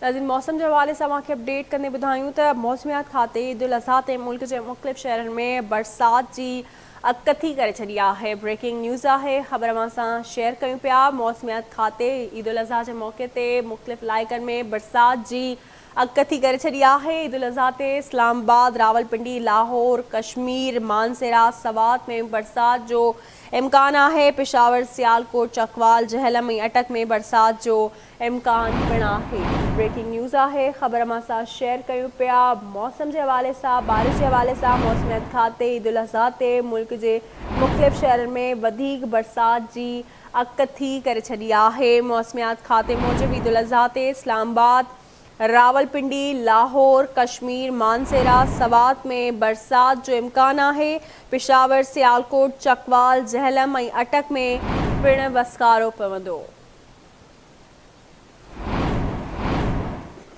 ناظرين موسم جي حوالي سان اوهان کي اپڊيٽ ڪندي ٻڌايون ته موسميات کاتي عيد الاضحيٰ تي ملڪ جي مختلف شهرن ۾ برسات جي اڳڪٿي ڪري ڇڏي آهي. بريڪنگ نيوز آهي خبر اوهان سان شيئر ڪيون پيا موسميات کاتي عيد الاضحيٰ جي موقعي تي مختلف علائقن ۾ برسات جي اڳڪٿي ڪري ڇڏي آهي. عيد الاضحيٰ تي اسلام آباد، راولپنڊي، لاهور، ڪشمير، مانسهره، سوات ۾ برسات جو امڪان آهي. پشاور، سيالڪوٽ، چڪوال، جهلم ۽ اٽڪ ۾ برسات جو امڪان پڻ آهي. بريڪنگ نيوز آهي خبر اوهان سان شيئر ڪيون پيا موسم جي حوالي سان بارش جي حوالي سان موسميات کاتي عيد الاضحيٰ تي ملڪ جي مختلف شهرن ۾ وڌيڪ برسات جي اڳڪٿي ڪري ڇڏي آهي موسميات کاتي موجب عيد الاضحيٰ تي اسلام آباد، راولپنڊي، لاهور، ڪشمير، مانسهره، سوات ۾ برسات جو امڪان آهي پشاور، سيالڪوٽ، چڪوال، جهلم ۽ اٽڪ ۾ پڻ وسڪارو پوندو.